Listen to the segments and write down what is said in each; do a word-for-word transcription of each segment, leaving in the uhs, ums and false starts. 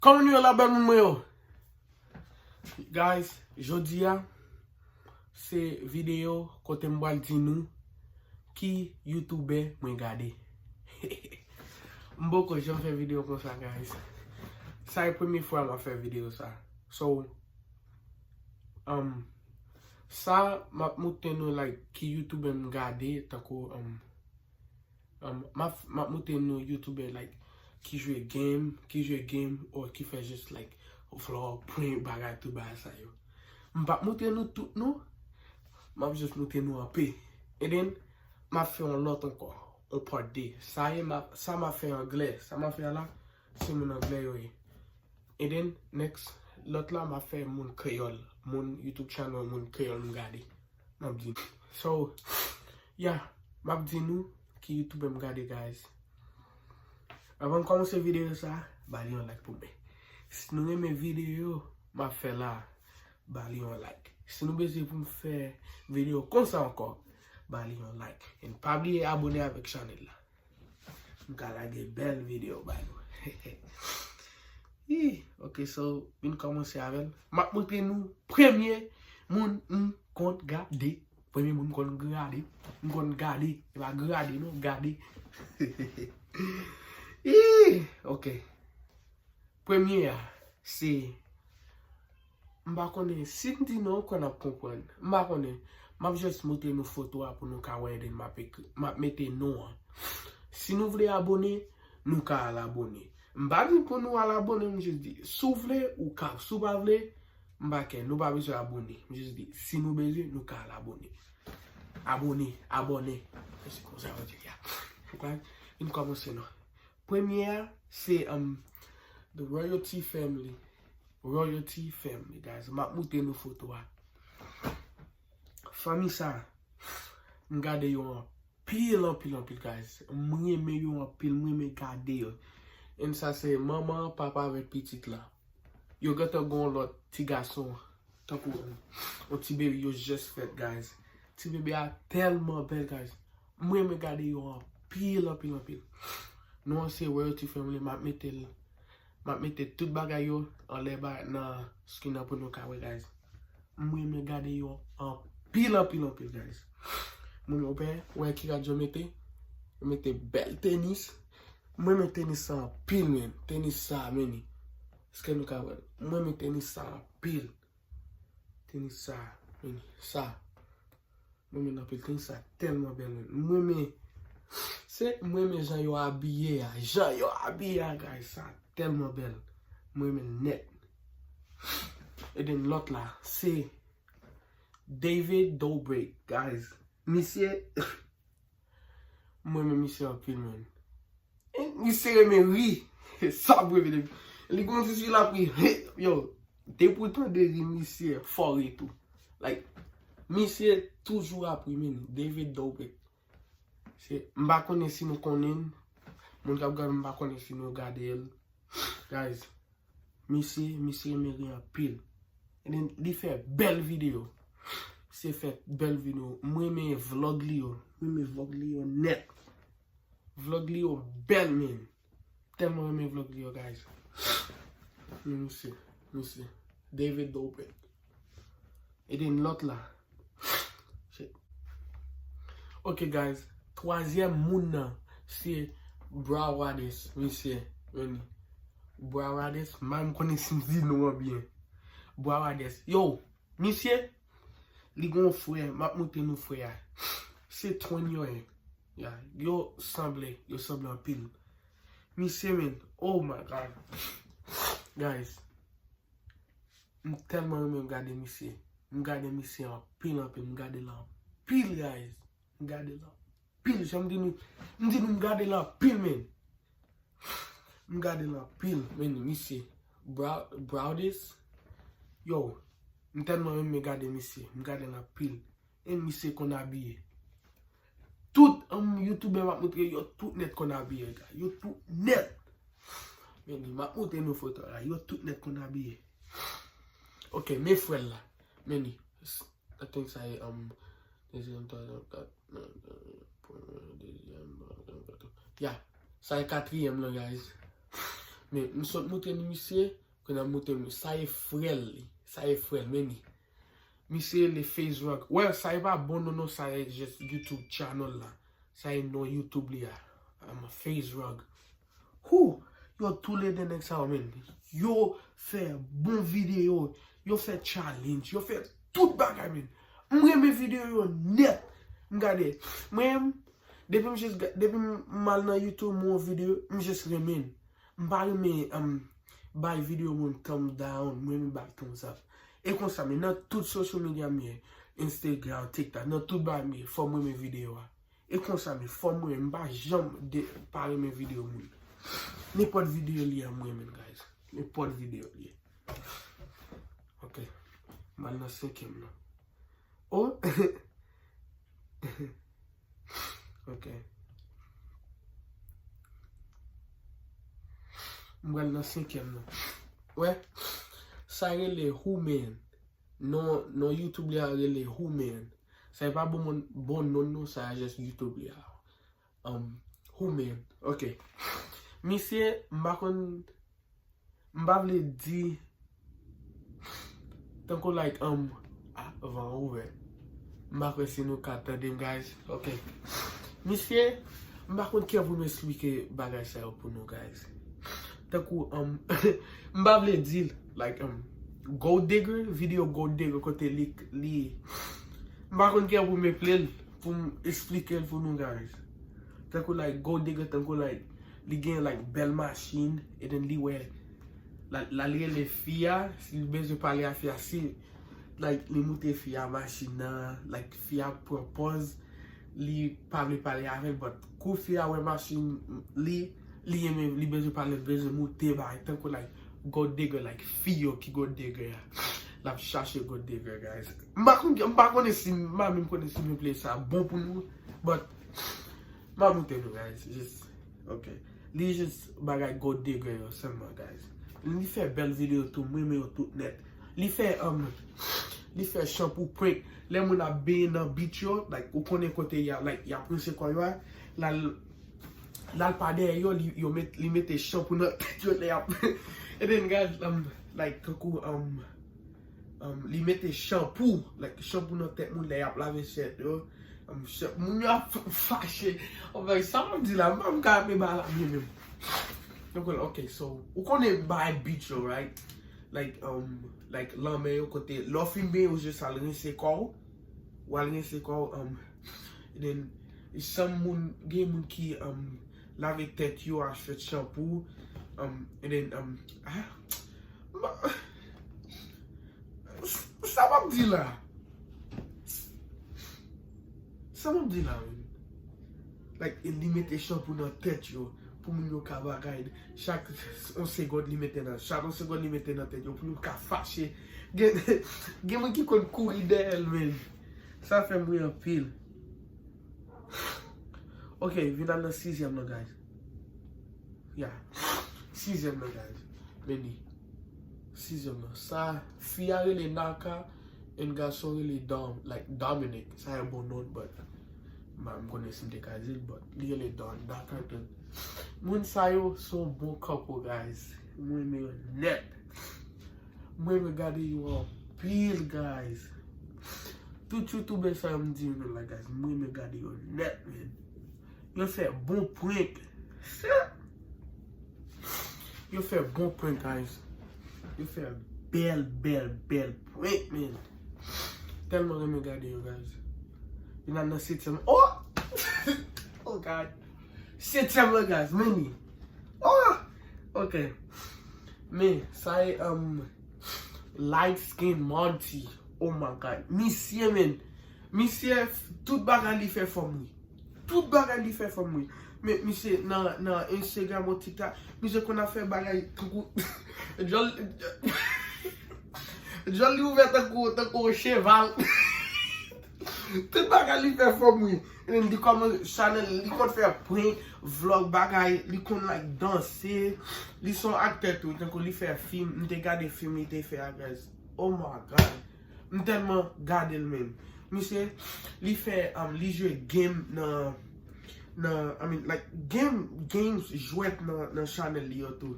Kòman nou ye la, bèl moun mwen yo? Guys, jodi a se videyo kote m pral di nou ki youtubè mwen gade. M poko janm fè videyo konsa, guys. Sa e premye fwa m ap fè videyo sa. So, um, sa m ap montre nou, like, ki youtubè m gade, tankou, um, um, m ap, m ap montre nou youtubè, like, ki jwe game, ki jwe game, or ki fè just, like, vlog, prank, bagay, tout bagay sa yo. M p ap montre nou tout non. M ap just montre nou anpe. And then, m ap fè yon lòt ankò, yon part de. Sa ye, m ap, sa m ap fè anglè. Sa m ap fè a la, se moun anglè yo ye. And then, next, lòt la, m ap fè moun kreyòl. Moun YouTube channel, moun kreyòl m gade. M ap di. So, yeah, m ap di nou ki youtubè m gade, guys. Avan m kòmanse videyo sa, ba li yon like pou mwen. Si nou renmen videyo m ap fè la, ba li yon like. Si nou bezwen pou m fè videyo konsa ankò, ba li yon like. And pa bliye abone avèk chanèl la. M ka lage bèl videyo ba nou. Ih, ok, so, vin kòmanse avè l. M ap montre nou premye moun m konn gade. Premye moun m konn gade. M konn gade. E pa grade non, gade. Ih, ok. Premye a, se, m pa konnen, si m di non, ou kwè n ap konprann. M pa konnen. M ap just montre nou foto a pou nou ka wè, then m ap ekri, m ap mete non an. Si nou vle abone, nou ka al abone. M pa di pou nou al abone, m just di, si w vle, ou ka. Si w pa vle, m pa kè. Nou pa bezwen abone. M just di, si nou bezwen, nou ka al abone. Abone, abòne. Se konsa yo di l ya. Ok, vin kòmanse non. Premye a, se, um, The Royalty Family. Royalty Family, guys. M ap montre nou foto a. Fanmi sa, m gade yo anpil, anpil, anpil, guys. M renmen yo anpil, m renmen gade yo. And sa se manman, papa avèk pitit la. Yo gentan gon lòt ti gason, tankou yon ti bebe yo just fèt, guys. Ti bebe a tèlman bèl, guys. M renmen gade yo anpil, anpil, anpil. Non an se Royalty Family, m ap mete l, m ap mete tout bagay yo anlè ba nan screen nan pou nou ka wè, guys. M renmen gade yo anpil, anpil, anpil, guys. Moun yo pè, wè ki rad yo mete? Yo mete bèl tenis. M renmen tenis sa anpil, men. Tenis sa, men. Èske nou ka wè l? M renmen tenis sa anpil. Tenis sa, men. Sa. M renmen anpil tenis sa tèlman bèl, men. M renmen, se, m renmen jan yo abiye a. Jan yo abiye a, guys, sa tèlman bèl. M renmen l nèt. And then lòt la, se David Dobrik, guys. Misye, m renmen misye anpil, men. E, misye renmen ri. Sa vre, vre. Li gon ti ri l ap ri. Yo, depi w tande ri misye, fò ri tou. Like, misye toujou ap ri, men. David Dobrik. Se, m pa konnen si nou konnen l. Moun k ap gade m pa konnen si nou gade l. Guys, misye, misye renmen ri anpil. And then, li fè bèl videyo. Misye fè bèl videyo. M renmen vlog li yo. M renmen vlog li yo nèt. Vlog li yo bèl, men. Tèlman renmen vlog li yo, guys. Men misye, misye. David Dobrik. And then lòt la. Shit. Ok, guys. Twazyèm moun nan, se Browades, misye. Vini. Browades, m pa menm konnen si m di non an byen. Browades. Yo, misye, li gon frè, m ap montre nou frè a. Se twin yo ye. Ya, yo sanble, yo sanble anpil. Misye, men, oh my God. Guys, m tèlman renmen gade misye. M gade misye anpil, anpil. M gade l anpil, guys. M gade l anpil. Jan m di nou, m di nou m gade l anpil, men. M gade l anpil, men, misye. Brow-, Browdes. Yo, m tèlman renmen gade misye. M gade l anpil. E misye konn abiye. Tout, um, youtubè m ap montre, yo tout nèt konn abiye, guys. Yo tout nèt. Men li, m ap montre nou foto la. Yo tout nèt konn abiye. Ok, men frè l la. Men li. I think sa e, um, dezyèm, twazyèm, kat, premye, dezyèm, twazyèm, katwè. Ya, sa e katriyèm lan, guys. Men, m sot moutre nou misye, kounye a m moutre nou. Sa e frè l li. Sa e frè l, men li. Misye le Face Rug. Well, sa e pa bon non, non, sa e just YouTube channel la. Sa e non YouTube li a. I'm a Face Rug. Who? Yo, toulede nèg sa yo, men. Yo fè bon videyo. Yo fè challenge. Yo fè tout bagay, men. M renmen videyo yo nèt. M gade. Mwen, depi m just ga- depi m m al nan YouTube, m wè yon videyo, m just renmen. M pa renmen um, bay videyo moun thumbs down, m renmen bay thumbs up. E konsa, men nan tout social media m ye, Instagram, TikTok, nan tout bagay m ye, fò m renmen videyo a. E konsa, men fò m renmen, m pa janm de, pa renmen videyo moun. Nenpòt videyo li ye, m renmen, guys. Nenpòt videyo li ye. Ok. M al nan senkyèm nan. Oh! Ok. M pral nan senkyèm nan. Wè, sa rele Who Man. Non, non YouTube li a rele Who Man. Sa e pa bon, mon- bon non, non, sa a just YouTube li a. Um, Who Man. Ok. Misye, m pa konn, m pa vle di, tankou like, um, ah, van an ouvè. M pa kwè si nou ka tande m, guys. Ok. Misye, m pa konn kijan pou m esplike bagay sa yo pou nou, guys. Tankou, um, m pa vle di l, like, um, Gold Digger, videyo Gold Digger kote li, li, m pa konn kijan pou m eple l, pou m esplike l pou nou, guys. Tankou, like, Gold Digger, tankou, like, li gen, like, bèl machin, e then li wè, la, la li rele fi a, si li bezwen pale a fi a, si, like, li moute fi a machin nan, like, fi a pran pòz, li pa vle pale avè l, but kou fi a wè machin li, li renmen, li bezwen pale, li bezwen moute bagay, tankou, like, Gold Digger, like, fi yo ki Gold Digger a. L ap chache Gold Digger, guys. M pa konn, m pa konnen si, m pa menm konnen si m eple sa bon pou nou, but m ap moute nou, guys. Just, ok. Li just bagay Gold Digger yo sèlman, guys. Li fè bèl videyo tou, m renmen yo tout nèt. Li fè, um, li fè shampoo prank. Lè moun ap benyen nan beach yo, like, ou konnen kote y a, like, y ap rinse kò yo a, l al, l al pa dèyè yo, li, yo met, li mete shampoo nan tèt yo lè y ap, and then, guys, um, like, tankou, um, um, li mete shampoo, like, shampoo nan tèt moun lè y ap lave tèt yo. Um, ch- moun yo ap f- fache. Oh, bagay, sa m ap di la, m pa m ka ap ba la byen menm. Donk, ok, so, ou konnen bay beach yo, right? Like, um, like, lanmè yo kote, lè w fin benyen, ou just al rinse kò w. Ou al rinse kò w, um, and then, san moun, gen moun ki, um, lave tèt yo, al fè shampoo, um, and then, um, ah, ma- Sa m ap di la? Sa m ap di la, menm? Like, li mete shampoo nan tèt yo, pou moun yo ka bagay. Chak yon segond li mete nan, chak yon segond li mete nan tèt yo, pou yo ka fache. Gen, gen moun ki konn kouri dèyè l, menm. Sa fè m ri anpil. Ok, vin al nan sizyèm nan, guys. Yeah. Sizyèm nan, guys. Men li. Sizyèm nan. Sa, fi a rele Naka, and gason rele Dom, like, Dominic. Sa e bon non, but m pa m konnen si m te ka di l, but li rele Dom, Naka tou. Moun sa yo se yon bon couple, guys. M renmen yo nèt. M renmen gade yo anpil, guys. Tout youtubè sa yo m di nou la, guys, m renmen gade yo nèt, man. Yo fè bon prank. Yo fè bon prank, guys. Yo fè bèl, bèl, bèl prank, man. Tèlman renmen gade yo, guys. Vin al nan setyèm. Oh! Oh, God. Setyèm nan, guys. Men li. Oh! Ok. Men, sa e, um, Light Skin Monty. Oh my God. Misye, men. Misye, tout bagay li fè fò m ri. Tout bagay li fè fò m ri. Men, misye, nan, nan Instagram ou TikTok, misye konn ap fè bagay tankou. Djòl, djòl li ouvè tankou, tankou yon cheval. Tout bagay li fè fò m ri. And then li kòman chanèl, li konn fè prank, vlog bagay, li konn, like, danse. Li se yon aktè tou, tankou li fè fim, m te gade fim li te fè a, guys. Oh my God. M tèlman gade l, menm. Misye, li fè, um, li jwe game nan, nan, I mean, like, game, games, jwèt nan, nan channel li yo tou.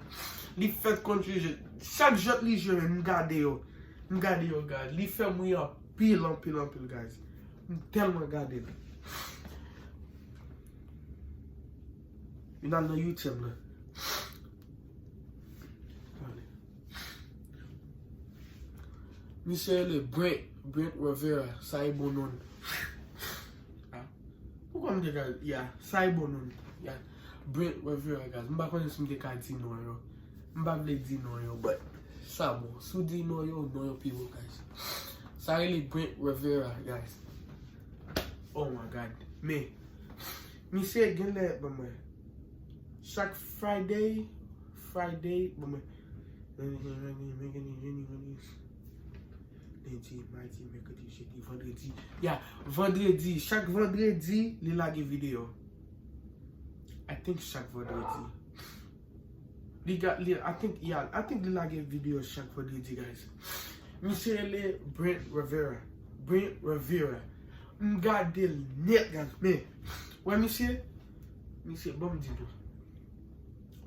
Li fèt konn jwe, chak jwèt li jwe, m gade yo. M gade yo, guys. Li fè m ri anpil, anpil, anpil, guys. M tèlman gade l. Vin al nan YouTube la. Misye rele Brent, Brent Rivera, sa e bon non. Ah. Poukwa m te ka, yeah, sa e bon non. Yeah. Brent Rivera, guys. M pa konnen si m te ka di non yo. M pa vle di non yo, but sa bon. Si w di non yo, non yo pi bon, guys. Sa rele Brent Rivera, guys. Oh my God. Men, misye genlè, ban mwen. Chak Friday, Friday, ban mwen. Lendi, madi, mèkredi, jedi, vandredi. Lendi, madi, mèkredi, jedi, vandredi. Ya, vandredi. Chak vandredi, li lage videyo. I think chak vandredi. Li ga, li, I think, yeah, I think li lage videyo chak vandredi, guys. Misye rele Brent Rivera. Brent Rivera. M gade l nèt, guys. Men, wè misye? Misye, ban m di nou.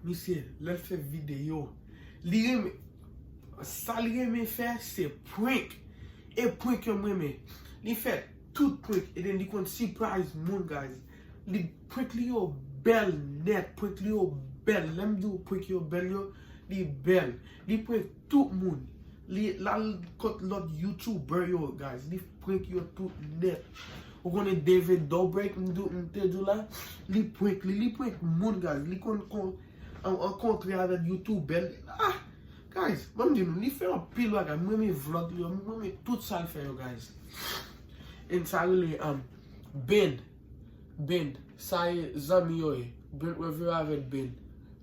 Misye, lè l fè videyo, li renmen, sa li renmen fè, se prank. E prank yo m renmen. Li fè tout prank. E then li konn surprise moun, guys. Li prank li yo bèl nèt. Prank li yo bèl. Lè m di w prank yo bèl yo, li bèl. Li prank tout moun. Li l al kot lòt YouTuber yo, guys. Li prank yo tout nèt. Ou konnen David Dobrik, m di w, m te di w la, li prank li, li prank moun, guys. Li konn kon, an, rankontre avèk YouTuber. Ah, guys, ban m di nou, li fè anpil bagay. M renmen vlog li yo, m renmen tout sa l fè yo, guys. And sa rele, um, Ben. Ben, sa e zanmi yo ye. Brent Rivera avèk Ben,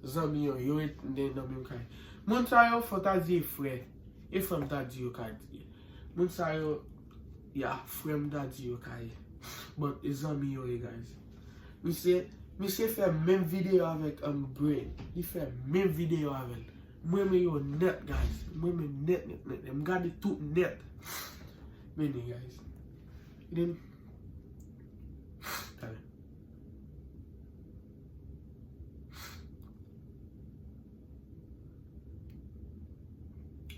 zanmi yo ye. Yo ret nan, nan menm kay. Moun sa yo, fò ta di e frè. E frè m ta di yo ka di. Moun sa yo, ya, frè m ta di yo ka ye. But e zanmi yo ye, guys. Misye, misye fè menm videyo avèk, um, Brent. Li fè menm videyo avè l. M renmen yo nèt, guys. M renmen nèt, nèt, nèt, nèt. M gade tout nèt. Men, guys. Then, talè.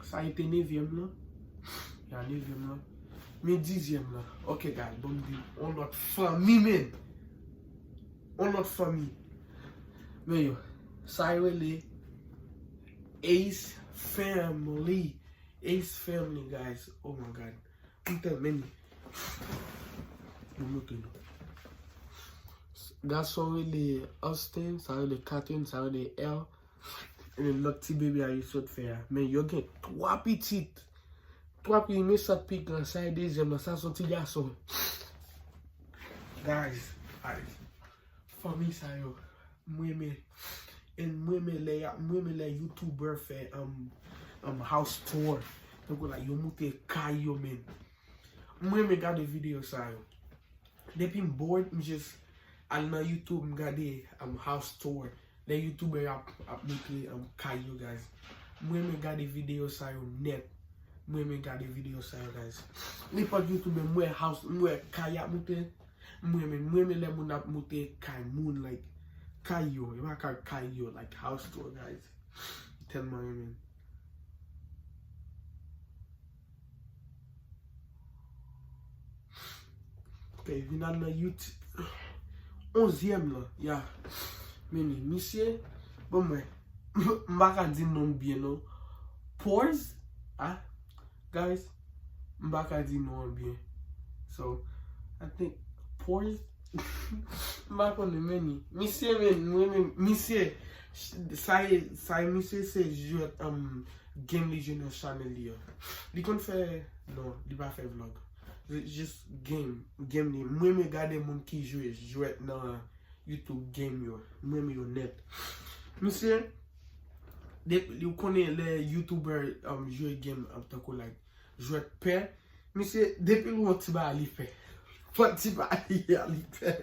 Sa e te nevyèm lan. Ya, nevyèm lan. Men dizyèm lan. Ok, guys, bon, m di, on lòt fanmi, men. On lòt fanmi. Men yo, sa yo rele Ace Family. Ace Family, guys. Oh my God. M tèlman, men, nou montre nou. Gason rele Austin, sa rele Catherine, sa rele L. E lòt ti bebe a yo sot fè a. Men yo gen twa pitit. Twa pi, men sa pi gran, sa e dezyèm lan, sa se yon ti gason. Guys, guys. Fanmi sa yo, m renmen. And m renmen lè y ap, m renmen lè YouTuber fè, um, um, house tour. Tankou la, yo moute kay yo, men. M renmen gade videyo sa yo. Depi m bored, m just al nan YouTube, m gade, um, house tour. Lè YouTuber ap, ap moute, um, kay yo, guys. M renmen gade videyo sa yo nèt. M renmen gade videyo sa yo, guys. Nenpòt YouTuber, m wè house, m wè kay ap moute. M renmen, m renmen lè moun ap moute kay moun, like, kay yo. E pa kay, kay yo, like, house tour, guys. M tèlman renmen. Ok, vin al nan YouTube. Onzyèm lan, ya. Men, misye, bon, mwen, m pa ka di non byen, non. Pause, ah, guys, m pa ka di non an byen. So, I think, Pause, m pa konnen, men, misye, men, mwen, men, misye, sa e, sa e, misye se jwèt, um, game li jwe nan channel li an. Li konn fè, non, li pa fè vlog. Li jis game, game li. Mwen, men gade moun ki jwe jwèt nan YouTube game yo. Mwen, men yo nèt. Misye, de, ou konnen lè YouTuber, um, jwe game, um, tankou, like, jwèt pè. Misye, depi l wè yon ti bagay, li pè. Fò ti bagay a, li pè.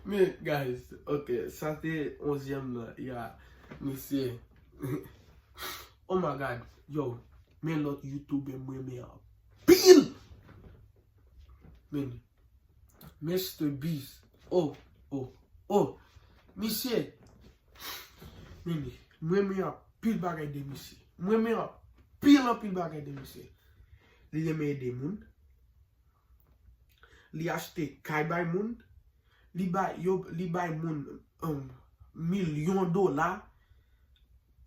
Men, guys, ok, sa te onzyèm lan, ya, misye. Oh my God, yo, men lòt YouTuber m renmen anpil. Men, Mister Beast. Oh, oh, Oh, misye, men li, mwen renmen anpil bagay de misye. Mwen renmen anpil, anpil bagay de misye. Li renmen ede moun. Li achte kay bay moun. Li bay, yo, li bay moun, um, milyon dola.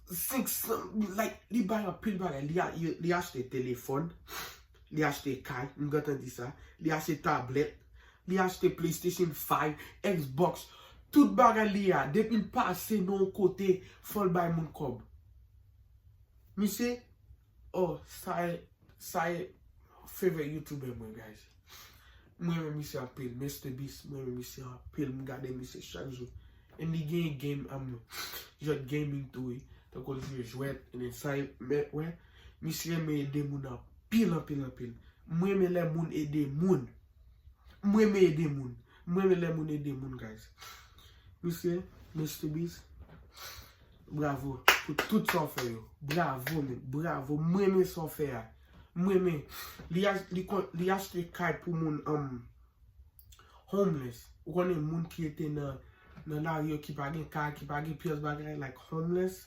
Senk san, like, li bay anpil bagay. Li, a- li, li achte telefòn. Li achte kay, m gentan di sa. Li achte tablèt. Li achte PlayStation five, Xbox. Tout bagay li a, depi l pase nan yon kote, fò l bay moun kòb. Misye, oh, sa e, sa e favorite YouTuber mwen, guys. Mwen renmen misye anpil, Mister Beast, mwen renmen misye anpil, m gade misye chak jou. And li gen game, um, jwèt gaming tou, wi. Tankou l jwe jwèt, and then sa e, men, wè, misye renmen ede moun anpil, anpil, anpil. Mwen renmen lè moun ede moun. Mwen renmen ede moun. Mwen renmen lè moun ede moun, guys. Misye, Mister Beast, bravo pou tout sa w fè yo. Bravo, men. Bravo. Mwen renmen sa w fè a. Mwen renmen. Li, a- li, kon- li achte kay pou moun, um, homeless. Ou konnen moun ki rete nan, nan lari yo, ki pa gen kay, ki pa gen pyès bagay, like homeless.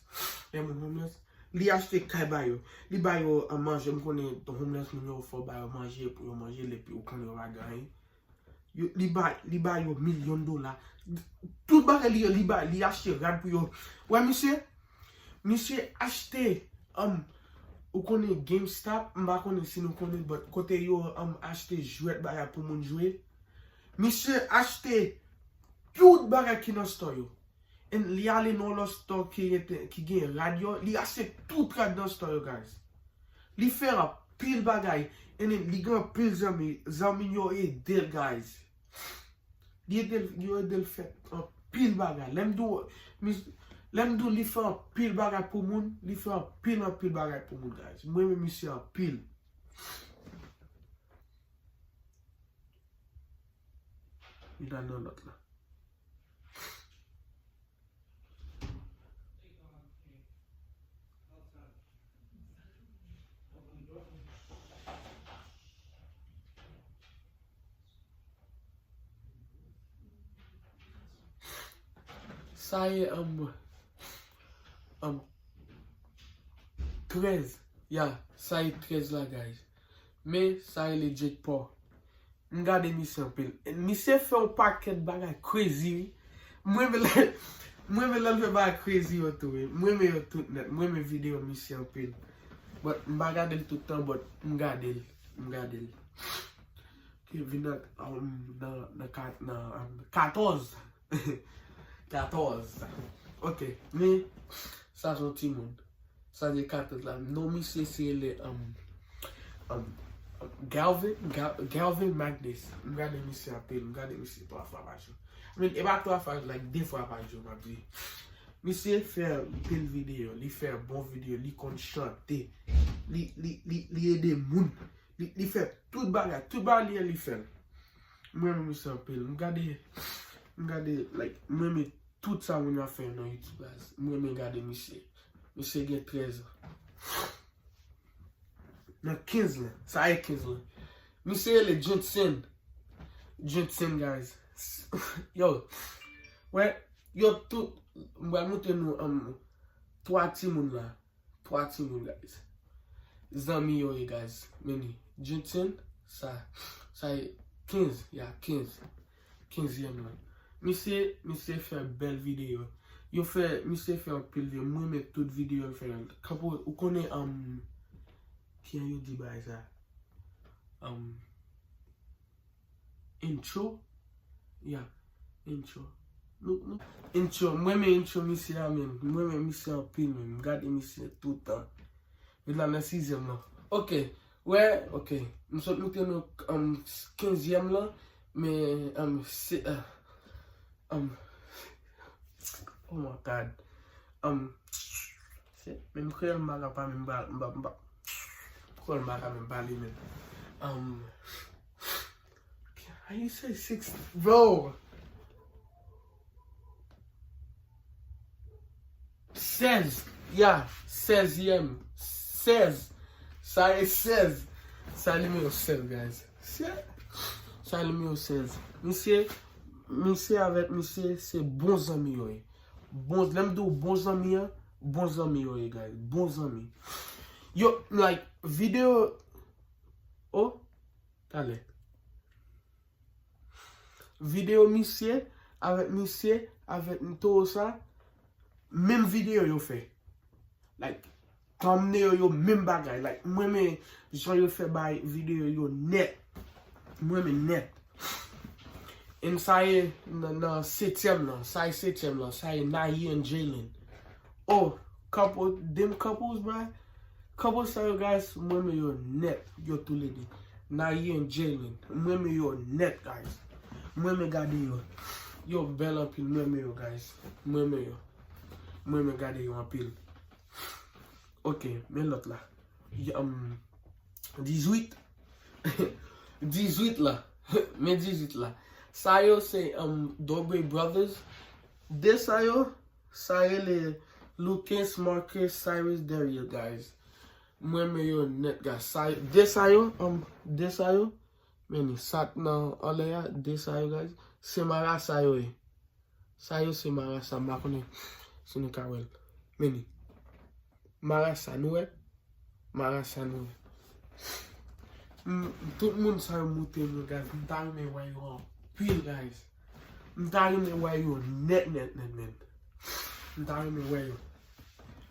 Lè moun homeless. Li achte kay ba yo. Li ba yo, uh, manje. M konnen homeless moun yo fò ba yo manje pou yo manje, epi ou konnen yo pa gen anyen. Yo, li ba, li ba yo milyon dola. Tout bagay li, li ba, li achte rad pou yo. Wè, misye, misye achte, um, ou konnen GameStop, m pa konnen si nou konnen, but kote yo, um, achte jwèt bagay pou moun jwe. Misye achte tout bagay ki nan store yo. And li ale nan lòt store ki rete, ki gen rad yo, li achte tout rad nan store yo, guys. Li fè anpil bagay. And then, li gen anpil zanmi. Zanmi yo ede l, guys. Li ede l, yo ede l fè anpil bagay. Lè m di w, mis- lè m di w li fè anpil bagay pou moun, li fè anpil, anpil bagay pou moun, guys. Mwen renmen misye anpil. Li nan nan lòt la. Sa e, um, um, trèz. Ya, sa e trèz la, guys. Men, sa rele Jake Paul. M gade misye anpil. Misye fè yon pakèt bagay crazy, wi. Mwen renmen lè, mwen renmen lè l fè bagay crazy yo tou, wi. Mwen renmen yo tout nèt. Mwen renmen videyo misye anpil. But m pa gade l tout tan, but m gade l. M gade l. Ok, vin nan, um, nan, nan kat-, nan, um, katòz. Katòz. Ok, men sa se yon timoun. Sa se katòz la. Non misye se rele, um, um, Galvin, Gal- Galvin Magnus. M gade misye anpil, m gade misye twa fwa pa jou. I mean, e pa twa fwa, like, de fwa pa jou, m ap di. Misye fè anpil videyo, li fè bon videyo, li konn chante, li, li, li, li ede moun, li, li fè tout bagay, tout bagay li, li fè l. Mwen renmen misye anpil. M gade, m gade, like, mwen renmen tout sa moun yo ap fè nan YouTube la. Mwen renmen gade misye. Misye gen trèz an. Nan kenz lan. Sa e kenz lan. Misye rele Jensen. Jensen, guys. Yo. Wè, yo tout. M pral montre nou, um, twa timoun la. Twa timoun, guys. Zanmi yo ye, guys. Men li. Jensen, sa, sa e kenz, ya, kenz. Kenzyèm lan. Misye, misye fè bèl videyo. Yo fè, misye fè anpil videyo. Mwen renmen tout videyo l fè. Kanpo, ou konnen, um, kijan yo di bagay sa? Um, intro? Ya, intro. Nou, nou, intro. Mwen renmen intro misye a menm. Mwen renmen misye anpil menm. M gade misye toutan. Vin la nan sizyèm lan. Ok. Wè, ok. M sot moute nou, um, kenzyèm lan. Men, um, se, uh, um, oh my God. Um, se, menm kreyòl m pa ka pa menm pa, m pa, m pa, kreyòl m pa ka menm pale menm. Um, how you say six, bro? Sèz. Ya, sèzyèm. Sèz. Sa e sèz. Sa nimewo sèz, guys. Sè-, sa nimewo sèz. Misye, Misye avèk misye se bon zanmi yo ye. Bon, lè m di w bon zanmi an, bon zanmi yo ye, guys. Bon zanmi. Yo, like, videyo, oh, talè. Videyo misye avèk misye avèk towo sa, menm videyo yo fè. Like, thumbnail yo, yo menm bagay. Like, mwen renmen jan yo fè bay videyo yo nèt. Mwen renmen nèt. And sa ye nan, nan setyèm lan. Sa ye setyèm lan. Sa ye Nayi and Jalen. Oh, couple, dem couples, bro. Couples sa yo, guys, mwen renmen yo nèt. Yo toulede. Nayi and Jalen. Mwen renmen yo nèt, guys. Mwen renmen gade yo. Yo bèl anpil, mwen renmen yo, guys. Mwen renmen yo. Mwen renmen gade yo anpil. Ok, men lòt la. Y- um, dizwit. Dizwit la. Men dizwit la. Sa yo se um, Dogway Brothers. De sa yo, sa rele Lucas, Marcus, Cyrus, Dario, guys. Mwen renmen yo nèt, guys. Sa, de sa yo, um, de sa yo. Men ni sat nan anlè a, de sa yo, guys. Se marasa yo ye. Sa yo se marasa, m pa konnen si nou ka wè l. Men ni. Marasa, nou wè? Marasa, nou wè? M, tout moun sa yo moute mwen, guys. M ta renmen wè yo anpil, guys. M ta renmen wè yo nèt, nèt, nèt, nèt. M ta renmen wè yo.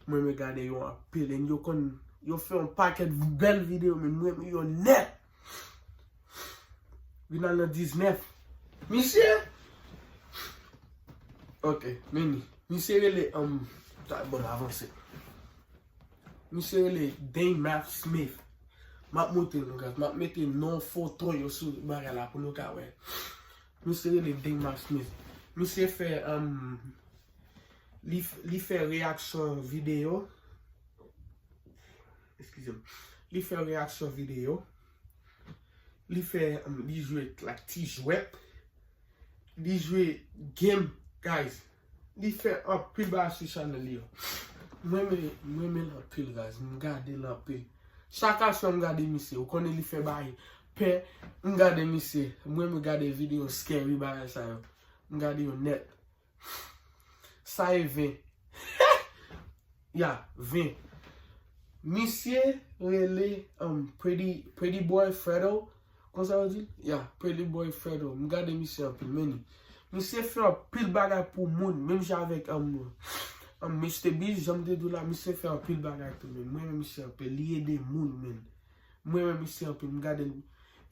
Mwen renmen gade yo anpil. And yo konn, yo fè yon pakèt bèl videyo, men mwen renmen yo nèt. Vin al nan diznèf. Misye. Ok, men ni. Misye rele, um, ta, bon, avanse. Misye rele Dane Math Smith. M ap montre nou, guys. M ap mete non foto yo sou bagay la pou nou ka wè. Misye rele Dane Math Smith. Misye fè, um, li, f- li fè reyaksyon videyo. Eskize m. Li fè reyaksyon videyo. Li fè, um, li jwe, like, ti jwèt. Li jwe game, guys. Li fè anpil bagay sou chanèl li yo. Mwen renmen, mwen renmen l anpil, guys. M gade l anpil. Chak aswè m gade misye. Ou konnen li fè bagay pè. M gade misye. Mwen renmen gade videyo scary bagay sa yo. M gade yo nèt. Sa e ven. Ya, ven. Misye rele, um, Pretty, Pretty Boy Fredo. Konsa yo di l? Ya, Pretty Boy Fredo. M gade misye anpil, men ni. Misye fè anpil bagay pou moun, menm jan avèk, um, um, Mister Beast, jan m te di w la, misye fè anpil bagay tou, men mwen renmen misye anpil, li ede moun, men. Mwen renmen misye anpil, m gade l.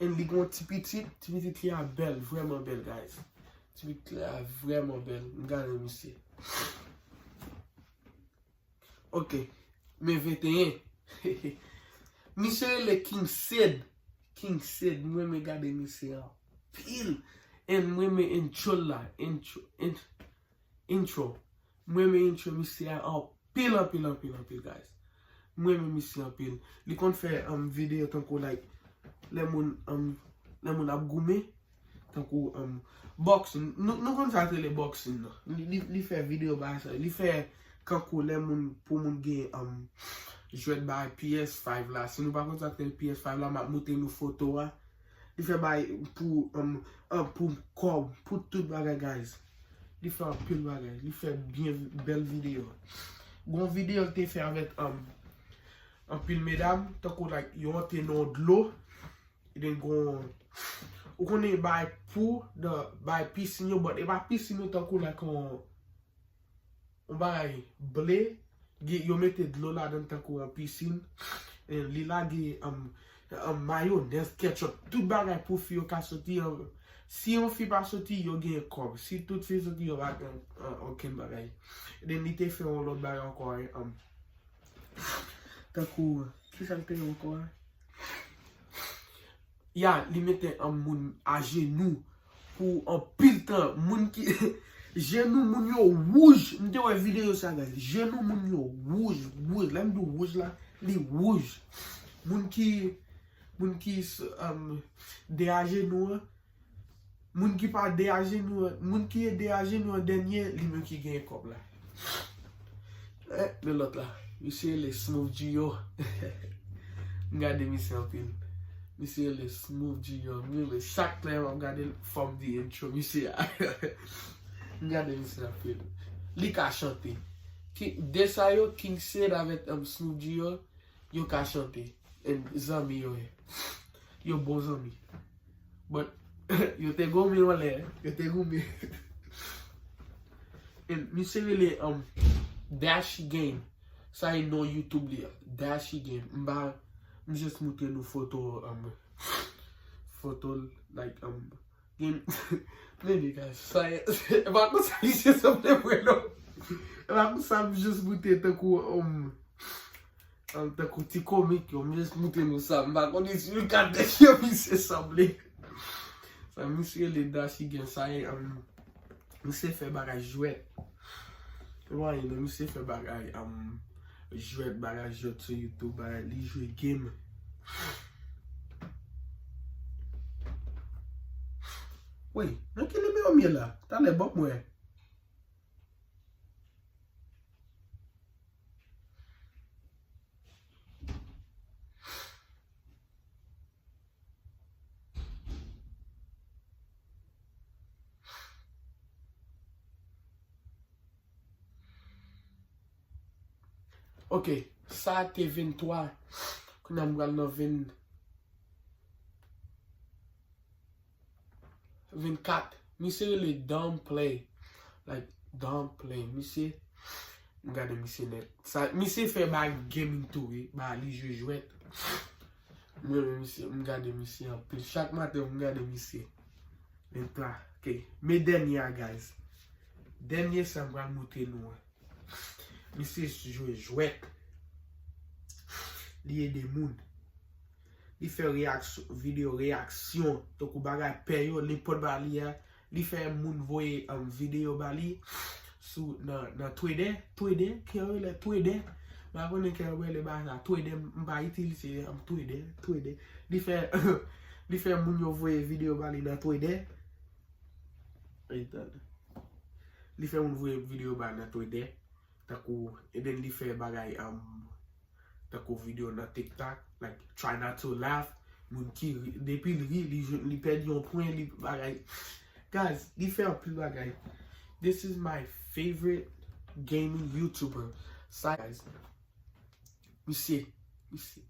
And li gon ti pitit, ti pitit li a bèl, vrèman bèl, guys. Ti pitit li a vrèman bèl, m gade misye. Ok, men venteyen. Misye rele King Sid. King Sid, mwen renmen gade misye anpil. And mwen renmen intro l la, intro, int- intro. Mwen renmen intro misye a anpil, anpil, anpil, anpil, guys. Mwen renmen misye anpil. Li konn fè, um, videyo tankou, like, lè moun, um, lè moun ap goumen, tankou, um, boxing. Nou, nou konn sa k rele boxing, non. Li, li, li fè videyo bagay sa. Li fè kankou lè moun, pou moun gen, um, jwèt bay P S five la. Si nou pa konn sa k rele P S five la, m ap montre nou foto a. Li fè bay pou, um, um, pou kòb, pou tout bagay, guys. Li fè anpil bagay. Li fè byen bèl videyo. Gon videyo l te fè avèk, um, anpil medam, tankou, like, yo antre nan dlo, e den gon, ou konnen bay pou, dan, bay pisin yo, but e pa pisin yo tankou, like, on, on bagay ble, gen, yo mete dlo ladan tankou an pisin, e li lage, um, um, mayonèz, ketchup, tout bagay pou fi yo ka soti, um, si yon fi pa soti, yo gen kòb. Si tout fi soti, yo pa gen, um, okenn bagay. E den li te fè yon lòt bagay ankò, um, tankou, kisa l te ye ankò a? Ya, li mete an moun ajenou pou anpil tan. Moun ki, jenou moun yo wouj. M te wè videyo sa, guys. Jenou moun yo wouj, wouj. Lè m di wouj la, li wouj. Moun ki, moun ki, um, de ajenou an, moun ki pa de ajenou an, moun ki de ajenou an dènye, li menm ki genyen kòb la. Eh, men lòt la, misye rele Smooth Gio. M gade misye anpil. Misye rele Smooth Junior. M rele chak lè m ap gade l, fò m di intro misye a. M gade misye anpil. Li ka chante. Ki, de sa yo, King Sid avèk, um, Smooth Junior, yo ka chante. And zanmi yo ye. Yo bon zanmi. But, yo te goumen yon lè. Yo te goumen. And misye rele, um, Dashy Game. Sa e non YouTube li a. Dashy Game. M pa, m jis moutre nou foto, um, foto, like, um, game. Men, guys, sa e, e pa konsa misye sanble vre, non. E pa konsa m jis moutre tankou, um, um, tankou ti komik, yo. M jis moutre nou sa. M pa konnen si nou ka tèt yo, misye sanble. Sa, misye rele Dashy Game, sa e, um, misye fè bagay jwèt. Ou wè, non, misye fè bagay, um, jwèt, bagay jwèt sou YouTube, bagay, li jwe game. Wi, nan ki nimewo m ye la? Talè, ban m wè. Ok, sa a te venntwa. Kounye a m pral nan ven, vennkat. Misye rele Don Play. Like, Don Play. Misye, m gade misye nèt. Sa, misye fè bagay gaming tou, wi. Ba, li jwe jwèt. Mwen menm misye, m gade misye anpil. Chak maten, m gade misye. Men pa, ok. Men dènye a, guys. Dènye sa m pral moutre nou an. Misye jwe jwèt. Li ede moun. Li fè reyaksyon, videyo reyaksyon. Tankou bagay pè yo, nenpòt bagay li a. Li fè moun voye, um, videyo ba li sou, nan, nan Twitter. Twitter, ki yo rele Twitter. M pa konnen ki yo rele bagay sa. Twitter, m pa itilize, um, Twitter, Twitter. Li fè, li fè moun yo voye videyo ba li nan Twitter. Li fè moun voye videyo ba nan Twitter. Tankou, e then li fè bagay, um, tankou videyo nan TikTok, like, try not to laugh. Moun ki ri, depi l ri, li jwenn, li pèdi yon pwen, li bagay. Guys, li fè anpil bagay. This is my favorite gaming YouTuber. Sa, guys, misye, misye.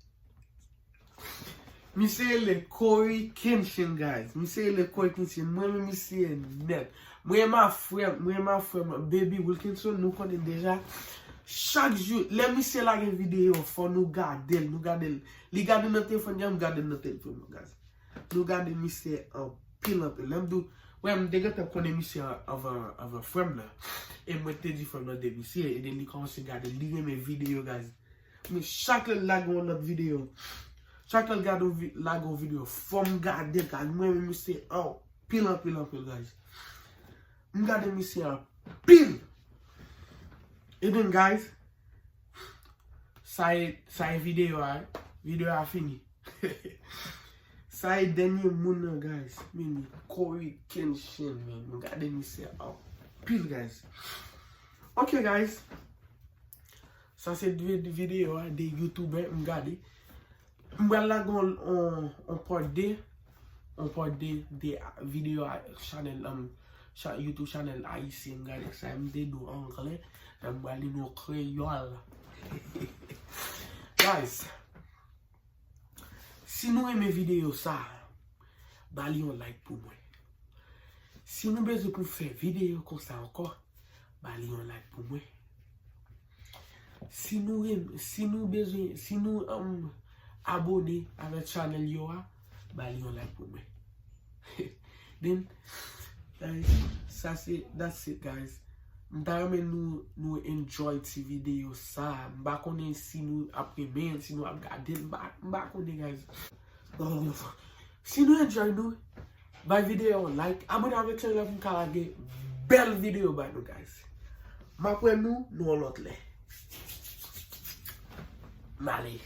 Misye rele Corey Kenshin, guys. Misye rele Corey Kenshin. Mwen renmen misye nèt. Mwen renmen frè m, mwen renmen frè m, Baby Wilkinson, nou konnen deja. Chak jou, lè misye lage videyo, fò nou gade l, nou gade l. Li gade nan telefòn li an, m gade l nan telefòn mwen, guys. Nou gade misye anpil, anpil. Lè m di w, wè, m te gentan konnen misye an-, anvan, anvan frè m nan. E mwen te di frè m nan de misye, e then li kòmanse gade l, li renmen videyo, guys. Men chak lè l lage yon lòt videyo, chak lè l gade yon vi-, lage yon videyo, fò m gade l, guys. Mwen menm misye anpil, anpil, anpil, guys. M gade misye anpil. E then, guys, sa e, sa e videyo a, wi. Videyo a fini. Sa e dènye moun nan, guys. Men li, Corey Kenshin, men. M gade misye anpil, guys. Ok, guys. Sa se de videyo a, de YouTuber m gade. M pral lage on, on, on part de, on part de, de videyo a chanèl, um, cha-, YouTube chanèl ayisyen m gade sa, m te di w anglè, men m pral li nou kreyòl. Guys, si nou renmen videyo sa, ba li yon like pou mwen. Si nou bezwen pou m fè videyo konsa ankò, ba li yon like pou mwen. Si nou renm-, si nou bezwen, si nou, um, abone avèk chanèl yo a, ba li yon like pou mwen. Then, guys, sa se, that's it, guys. M ta renmen nou, nou enjoy ti videyo sa. M pa konnen si nou ap renmen l, si nou ap gade l, m pa, m pa konnen, guys. Si nou enjoy nou, bay videyo yon like, abone avèk chanèl la pou m ka lage bèl videyo bay nou, guys. M ap wè nou, nou yon lòt lè. M ale.